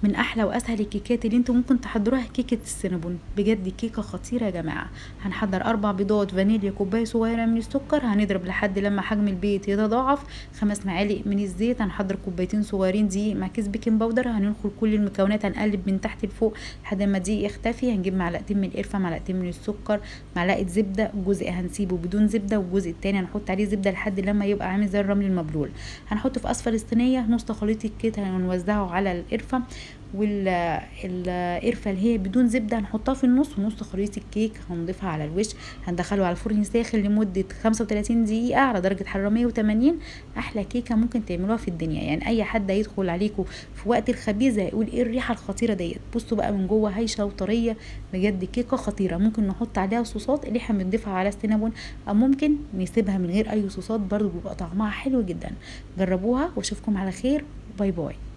من احلى واسهل الكيكات اللي انتم ممكن تحضروها كيكة السينابون، بجد كيكة خطيرة يا جماعة. هنحضر 4 بيضات، فانيليا، كوباية صغيرة من السكر، هنضرب لحد لما حجم البيض يتضاعف، 5 معالق من الزيت، هنحضر كوبايتين صغيرين دقيق مع كيس baking powder، هننخل كل المكونات، هنقلب من تحت لفوق لحد ما الدقيق يختفي، هنجيب معلقتين من القرفه، معلقتين من السكر، معلقه زبدة، جزء هنسيبه بدون زبدة والجزء التاني هنحط عليه زبدة لحد لما يبقى عامل زي الرمل المبلول. هنحطه في اسفل الصينية نص خليط الكيك، هنوزعه على القرفه، والقرفه اللي هي بدون زبدة هنحطها في النص، ونص خليط الكيك هنضيفها على الوش. هندخله على الفرن ساخن لمدة 35 دقيقة على درجه حرارة 180. احلى كيكة ممكن تعملوها في الدنيا، يعني اي حد هيدخل عليكم في وقت الخبيزه هيقول ايه الريحة الخطيرة ديت. بصوا بقى من جوه هايشه وطريه، بجد كيكة خطيرة. ممكن نحط عليها صوصات اللي احنا بنضيفها على السينابون، او ممكن نسيبها من غير اي صوصات برضو بيبقى طعمها حلو جدا. جربوها واشوفكم على خير، bye bye.